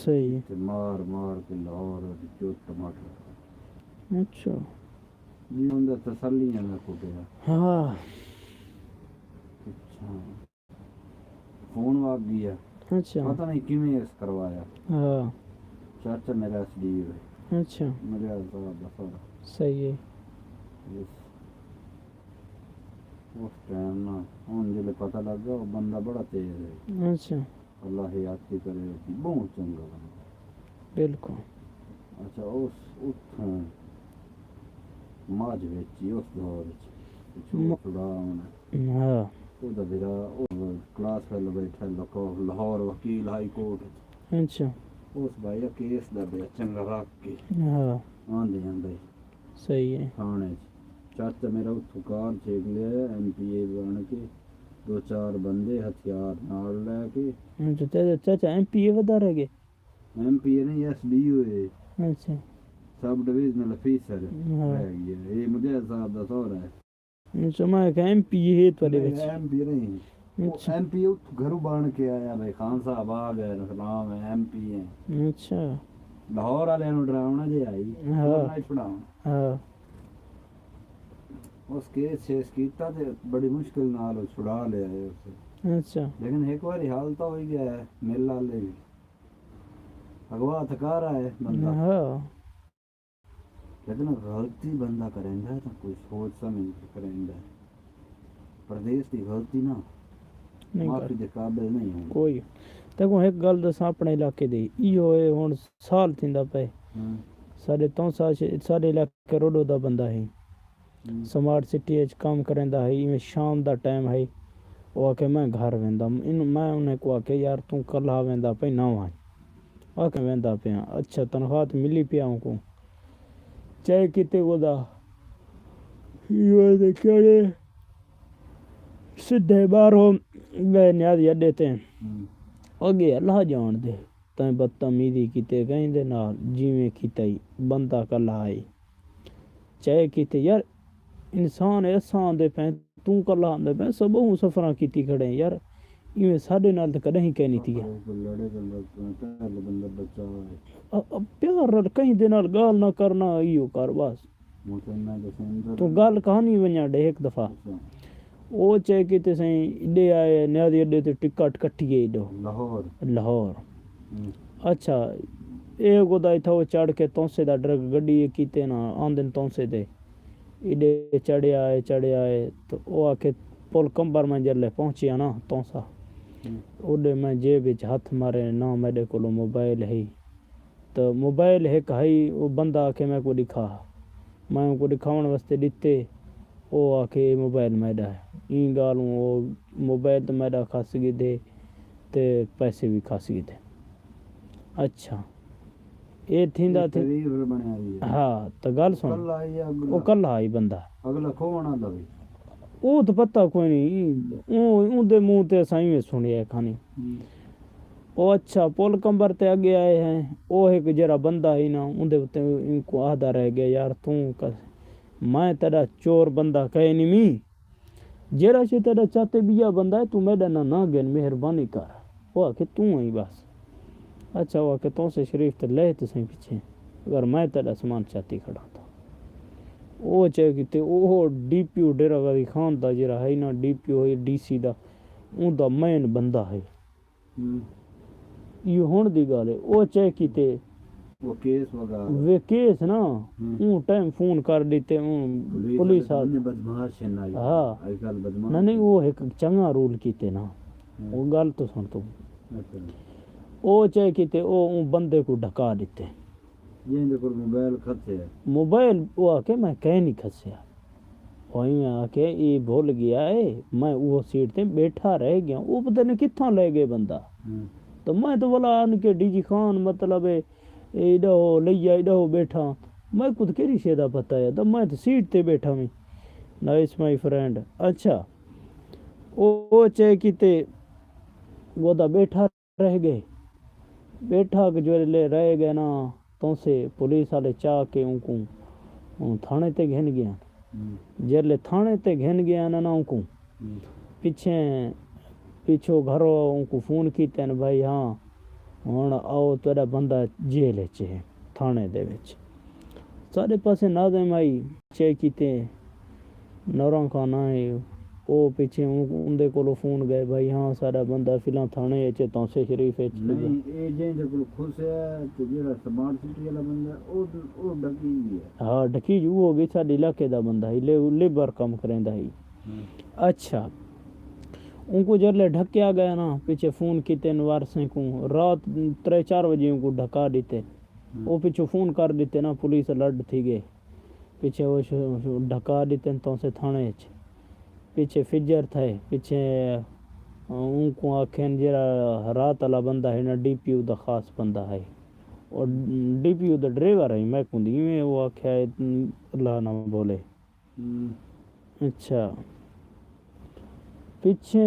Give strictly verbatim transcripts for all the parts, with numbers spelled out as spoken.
صحیح ہے۔ تے مار مار کے لاہور دی چوٹ ٹماٹر۔ اچھا۔ جی، اندر تسلی ہے میرے کو گیا۔ ہاں۔ اچھا۔ فون واگ گیا۔ اچھا۔ پتہ نہیں کیویں اس کروایا۔ ہاں۔ چاچا میرا ایس ڈی او ہے۔ اچھا۔ میرے آزاد دا سارا۔ صحیح ہے۔ اس، اس ٹائم نا، ہن جلے پتہ لگ گیا، وہ بندہ بڑا تیز ہے۔ اچھا۔ اللہ حیاتی کرے، بہت چنگا بندہ۔ بالکل۔ اچھا، اس اتھوں ماج ویچی اس دور وچ، پچھوں م-، چھڑا ہونا۔ ہاں۔ او دا بھرا، او کلاس فیلو بیٹھا لکو، لاہور وکیل ہائی کورٹ وچ۔ اچھا۔ اس بھائی دا کیس دا بڑا چنگا رکھ کے۔ ہاں۔ آندے آندے۔ صحیح ہے۔ تھانے وچ۔ چاچا میرا اتھوں کار چھیک لیا، ایم پی اے بن کے، دو چار بندے ہتھیار نال لے کے۔ ہوں، تو چاچا، چاچا ایم پی اے ودا رہ گئے؟ ایم پی اے نہیں، ایس ڈی او ہے۔ اچھا۔ سب ڈویژنل آفیسر ہاں۔ رہ گیا۔ یہ مجاہد صاحب دا سہرا ہے۔ اچھا، میں کہا ایم پی اے ہے تھوڑے نہیں، وچ۔ ایم پی اے نہیں۔ اچھا۔ ایم پی اے اتھوں گھروں بن کے آیا بھائی، خان صاحب آ گئے، سلام ہے، ایم پی اے۔ اچھا۔ لاہور والے نوں ڈراونا جے آئی، ہاں۔ اور نہیں چھڑاونا۔ ہاں۔ اس کیس شیس کیتا تے بڑی مشکل نال او چھڑا لیا ہے اسے۔ اچھا۔ لیکن ایک باری حال تو ہوئی گیا ہے، مل والے بھی۔ اغوا تھکا رہا ہے بندہ۔ ہاں۔ لیکن غلطی بندہ کریندا ہے تاں کوئی سوچ سمجھ کے کریندا ہے۔ پردیس دی غلطی نہ نہیں معافی کر۔ دے قابل نہیں ہوندی۔ کوئی۔ تیکوں ہک ڳالھ ݙساں اپݨے علاقے دی، ایہو ہے ہݨ سال تھیندا پئے۔ ہوں۔ ساݙے تونسہ ش-، ساݙے علاقے روڈو دا بندہ ہے۔ ہوں۔ سمارٹ سٹی اچ کم کریندا ہے، ایویں شام دا ٹائم ہے، او آکھے، "میں گھر ویندم۔" ان-، میں انہیں کوں آکھے، "یار، توں کلہا ویندا پئیں، نہ ونڄ۔" آکھے، "ویندا پیاں۔" اچھا، تنخواہ تے ملی پیا اونکوں۔ چیک کیتے اودا، ایویں دے کیڑے سدھے ٻاہروں ڳئے نیازی اݙے تے۔ ہوں۔ اڳے اللہ ڄاݨدے۔ تیں بدتمیزی کیتے کہیں دے نال، جیویں کیتئی بندہ کلہا ہئی۔ چیک کیتے، یار، انسان ہے، اساں آندے پئیں، توں کلہا آندے پئیں، اساں ٻہوں سفراں کیتی کھڑے ہیں، یار، ایویں ساݙے نال تاں کݙاہیں کائنی تھی ہے۔ ا-، ا-، پیار نال کہیں دے نال ڳالھ نہ کرنا، ایہو کر بس۔ توں ڳالھ کہانی ونڄا ݙے ہک دفعہ۔ اچھا۔ او چیک کیتے سئیں، ایݙے آئے، نیازی اݙے تے ٹکٹ کٹی ڳئی ݙو۔ لاہور۔ لاہور۔ ہوں۔ اچھا، اے گودا اتھا او چڑھ کے تونسے دا ڈرگ گڈی کیتے نا، آندن تونسے تے۔ ایݙے چڑھے آئے، چڑھے آئے، تو او آکھے، پل کمبر میں جلے پہنچیا نا تونسا۔ ہوں۔ اوݙے میں جیب وچ ہتھ مارے، نہ میݙے کولوں موبائل ہئی۔ تاں موبائل ہک ہئی، او بندہ آکھے میکوں ݙکھا۔ میں اونکوں ݙکھاوݨ واسطے ݙتے، او آکھے اے موبائل میݙا ہے۔ ایں ڳالھوں او موبائل تاں میݙا کھس ڳھدے تے پیسے وی کھس ڳھدے۔ اچھا، اے تھیندا اے تھی-، تریف بݨیا ہوئی ہے۔ ہاں، تاں ڳالھ سݨ۔ کلہا ہئی اڳلا۔ او کلہا ہئی بندہ۔ اڳلا کھووݨ آلا وی۔ او تاں پتہ کوئی نہیں، اوں، اوندے منہ تے اساں ایویں سݨیا ہے کھانی۔ ہوں۔ او اچھا، پل کمبر تے اڳے آئے ہیں۔ او ہک جیڑھا بندہ ہئی نا، اوندے اتے اینکوں آہدا رہ ڳیا، "یار، توں ک-، میں تیݙا چور بندہ کائے نی می۔ جیڑھا شے تیݙا چاتے ٻیا بندہ ہے، توں میݙا ناں نہ گھن، مہربانی کر۔" او آکھے، "توں ہی بس۔" اچھا، او آکھے، "تونسے شریف تے لہہ تے سئیں پچھے، اگر میں تیݙا سامان چاتی کھڑاں تاں۔" او چیک کیتے، او ڈی پی او ڈیرہ غازی خان دا جیڑھا ہئی نا، ڈی پی او ہئی ڈی سی دا، اوندا مین بندہ ہئی۔ ہوں۔ ایہو ہݨ دی ڳالھ ہے، او چیک کیتے۔ او کیس وغیرہ۔ وے کیس نا، ہوں۔ اوں ٹائم فون کر ݙتے، اوں پولیس پولیس والے آ۔ دنیا بدمعاش ہیں نا، ہاں۔ اڄ کل بدمعاش نہ، نہیں، ہیں۔ او ہک چنڳا رول کیتے نا۔ ہوں۔ او ڳالھ تاں سݨ توں۔ اچھا۔ او چیک کیتے، او اوں بندے کوں ڈھکا ݙتے۔ جیندے کول موبائل کھسے۔ موبائل او آکھے میں کہیں نہیں کھسیا۔ او ایویں آکھے اے بھل ڳیا ہے، میں اوہو سیٹ تے ٻیٹھا رہ ڳیا۔ او پتہ نہیں کتھاں لے ڳئے بندہ۔ ہوں۔ تاں میں تاں ولا آن کے ڈی جی خان، مطلب، اے، ایݙا ہو لیا، ایݙا ہو ٻیٹھا۔ میکوں تاں کیڑھی شے دا پتہ ہے، تاں میں تاں سیٹ تے ٻیٹھا ویں۔ Nice my friend۔ اچھا۔ او، او چیک کیتے، او دا ٻیٹھا رہ ڳئے۔ ٻیٹھا کہ جیڑھلے رہ ڳئے نا، تونسے پولیس آلے چا کے اونکوں، اوں تھاݨے تے گھن ڳئے۔ ہوں۔ جیڑھلے تھاݨے تے گھن ڳئے نا، نا اونکوں، ہوں۔ پچھے، پچھوں گھروں اونکوں فون کیتے نا، "بھائی ہاں، ہݨ آؤ، تیݙا بندہ جیل اچ ہے، تھاݨے دے وچ۔ ساݙے پاسے ناظم آئی، چیک کیتے، نوراں خان آئے، او پچھے اون-، اوندے کولوں فون ڳئے، بھائی ہاں، ساݙا بندہ فلاں تھاݨے اچ ہے، تونسے شریف اچ۔ نہیں، اے جیں دے کول کھسیا تے جیڑھا سمارٹ سٹی والا بندہ، او، او ڈکی وی ہے۔ ہاں، ڈکی جو ہو گئی، ساݙے علاقے دا بندہ ہئی، لے-، لیبر کم کریندا ہئی۔ ہوں۔ اچھا، اونکوں جیڑھلے ڈھکیا ڳیا نا، پچھے فون کیتے وارثیں کوں، رات ترے چار وڄے اونکوں ڈھکا ݙتے۔ ہوں۔ او پچھوں فون کر ݙتے نا، پولیس الرٹ تھی ڳئے۔ پچھے او ش-، ش-، ڈھکا ݙتے تونسے تھاݨے اچ۔ پچھے فجر تھئے، پچھے اونکوں آکھن جیڑھا رات والا بندہ ہے نا، ڈی پی او دا خاص بندہ ہے۔ او ڈی پی او دا ڈرائیور ہے، میکوں دی ایویں او آکھیا ہے، اللہ نہ بھولے۔ ہوں۔ اچھا۔ پچھے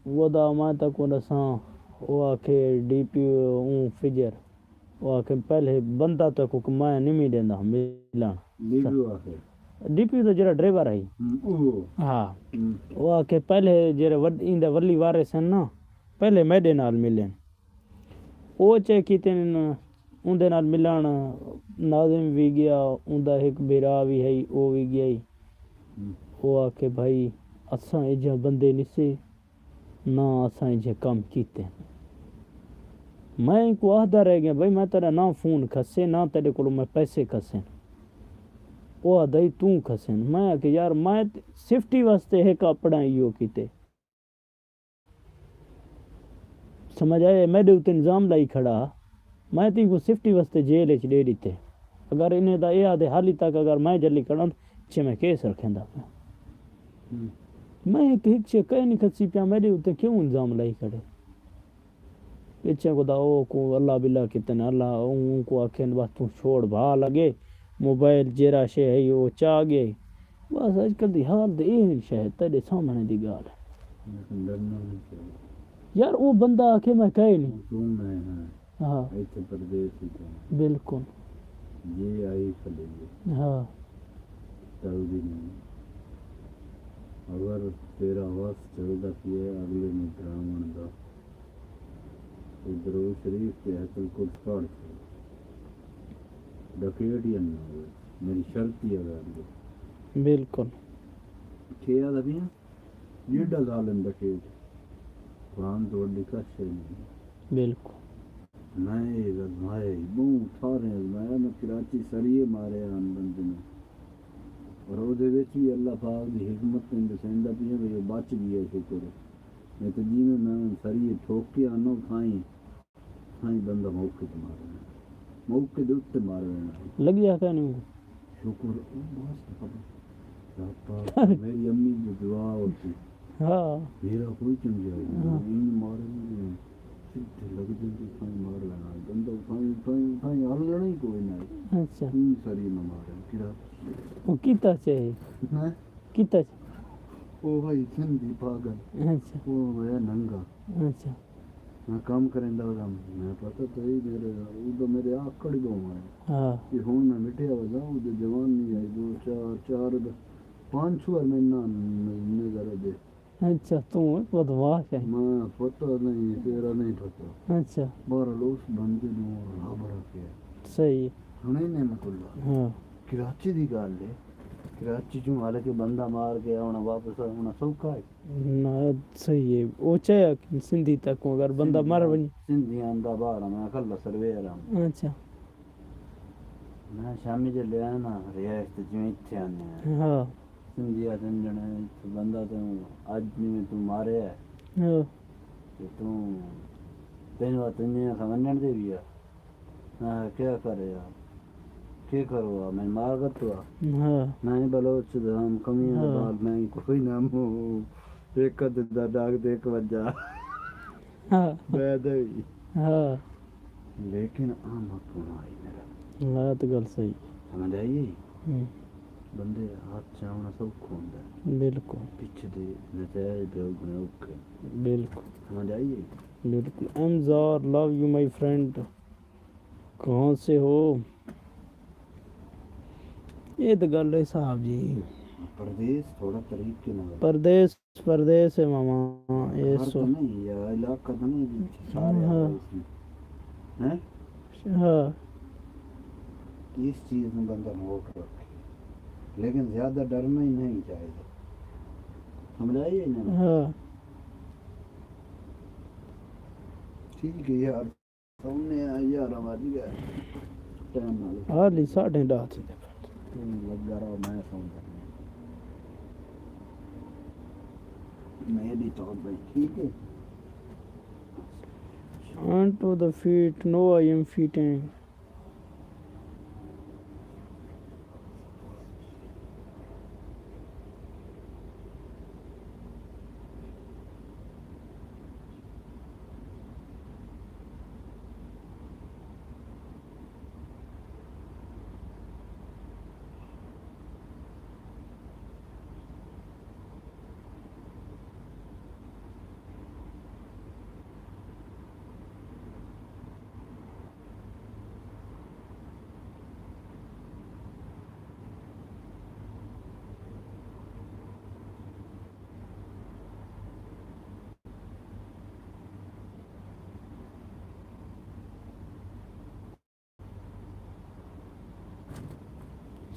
ودا میں تاکوں ݙساں، او آکھے ڈی پی او اوں فجر، او آکھے پہلے بندہ تاکوں کہ میں نہیں ݙیندا ملݨ۔ ڈی پی او آکھے؟ ڈی پی او دا جیڑھا ڈرائیور ہے۔ ہوں، او۔ ہاں۔ ہوں۔ او آکھے پہلے جیڑھے وڈ-، ایندا ولی وارث ہن نا، پہلے میݙے نال ملن۔ او چیک کیتے ہن، اوندے نال ملݨ ناظم وی ڳیا، اوندا ہک بھرا وی ہئی، او وی ڳیا ہئی۔ ہوں۔ او آکھے، بھائی، اساں ایجھے بندے نسے، نہ اساں ایجھے کم کیتے۔ میں اینکوں آہدا رہ ڳیا، بھائی، میں تیݙا نہ فون کھسے، نہ تیݙے کولوں میں پیسے کھسن۔ او آہدا ہئی، توں کھسن۔ میں آکھیا، یار، میں تے سیفٹی واسطے ہک اپݨا ایہو کیتے۔ سمجھ آئے؟ میݙے اتے الزام لائی کھڑا، میں تیکوں سیفٹی واسطے جیل اچ ݙے ݙتے۔ اگر انہیں دا اے آہدے حالی تک اگر میں جھلی کھڑاں، پچھے میں کیس رکھیندا پیاں۔ ہوں۔ میں ہک، ہک شے کہہ نہیں کھسی پیاں، میݙے اتے کیوں الزام لائی کھڑے؟ پچھے خدا او کو اللہ بلا کیتے نے، اللہ اوں کو آکھن، بس توں چھوڑ بھا لڳے، موبائل جیڑھا شے ہے او چا ڳئے۔ بس اڄ کل دی حال تے اے ہن شاید تیݙے سامݨے دی ڳالھ ہے۔ لیکن ڈرنا نہیں چاہیے۔ یار، او بندہ آکھے میں کہے نہیں۔ ہوں، میں ہاں۔ ہاں۔ ایتھے پردیس وچ ہاں۔ بالکل۔ جے آئی کھلے گے۔ ہاں۔ ٹلدی نہیں۔ اگر تیرا وس چلدا پیا اگلے نوں ڈراوݨ دا، تے درود شریف تے آیت الکرسی پڑھ چھوڑ۔ ڈکیٹ یا نہ ہوئے، میری شرط ہی اگر ہوئے۔ بالکل۔ کیا آہدا پیاں؟ جیڈا ظالم ڈکیٹ، قرآن توں وڈی کس شے نہیں۔ بالکل۔ میں اے ازمایا ہی، بہوں سارے ازمایا، میں کراچی سریے مارے آن بندے نے۔ اور او دے وچ وی اللہ پاک دی حکمت نے ڈسیندا پیاں بھئی او بچ ڳیا، شکر ہے۔ نہیں تے جیویں میں ہن سریے ٹھوک کے آنا، اتھائیں، اتھائیں بندہ موقع تے مار وینا۔ موقع دے اتے مار وینا۔ لڳیا کائنی؟ شکر، او بس خبر۔ رب پاک، میری امی دی دعا ہوتی۔ ہاں۔ میرا کوئی چنگیا ہی نہیں۔ ہاں۔ این مارے نہیں۔ سدھے لڳ جاندے، اتھائیں مار وینا۔ بندہ اتھائیں، اتھائیں، اتھائیں ہلݨا ہی کوئی نہ۔ اچھا۔ این سری نہ مارے۔ کیڑا؟ او کیتا چے؟ ہاں؟ کیتا چے؟ او بھائی سندھی پاگل۔ اچھا۔ او ہویا ننگا۔ اچھا۔ میں کم کریندا ہم، میں پتہ تو ہی میرے، او تو میرے آکڑ ٻہوں ہے۔ ہاں۔ کہ ہن میں مٹیا ودا، او دے جوان نہیں آئی، دو، چار، چار، پانچ سو میں نہ نظر دے۔ اچھا، توں بدمعاش ہے۔ میں پتہ نہیں، تیرا نہیں پتہ۔ اچھا۔ بہرحال اس بندے نوں رب رکھیا۔ صحیح۔ سنے نعمت اللہ۔ ہاں۔ کراچی دی ڳالھ ہے۔ کراچی چوں حالانکہ بندہ مار کے آوݨا واپس آوݨا سوکھا ہے۔ نہ، صحیح ہے۔ او چاہے سندھی تک اگر بندہ سندھی مر ونڄے۔ سندھیاں دا بار میں کل سرویر ہاں۔ اچھا۔ میں شامی جے لے آیا نا، رہائش تے جویں اتھے آنے ہیں۔ ہاں۔ سندھی آدھن جنے، اتھے بندہ تے اڄ جویں توں مارے ہے۔ ہاں۔ تے توں تینوں آ تنجے سمجھن دے بھی ہے۔ ہاں، کیا کرے یار؟ کیا کرو آ؟ میں مار گتو آ۔ ہاں۔ میں بلوچ دا ہم کمیاں دا ہاں۔ بال میں کوئی نہ مو۔ ایک قد دا ڈاک تے ایک وجہ۔ ہاں۔ میں دے بھی۔ ہاں۔ لیکن آ مت ہونا آئی میرا۔ ہاں، تو گل صحیح۔ سمجھ آئی؟ ہوں۔ بندے ہاتھ چاونا سوکھا ہوندا ہے۔ بالکل۔ پچھے دے نتائج بہت بڑے اوکھے۔ بالکل۔ سمجھ آئی؟ بالکل۔ انزار، love you my friend۔ کہاں سے ہو؟ اے تے گل ہے صاحب جی۔ پردیس تھوڑا طریقے نال۔ پردیس، پردیس ہے ماما، اے گھر سو۔ تاں نہیں یا علاقہ تاں نہیں جتھے سارے ہاں۔ آئے سی۔ ہیں؟ ہاں۔ اس چیز نوں بندہ نوٹ رکھے، لیکن زیادہ ڈرنا ہی نہیں چاہیے۔ سمجھ آئی ہے نا؟ ہاں۔ ٹھیک ہے یار، سونے آ یار، ہماری ہے ٹائم نال۔ حالی ساڑھے ݙاہ تھی۔ تم لگا رہو، میں سو جانا۔ میں بھی تو بھائی ٹھیک ہے۔ Hand to the feet, no, I am fitting.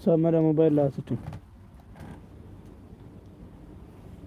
سا میرا موبائل لا سٹی۔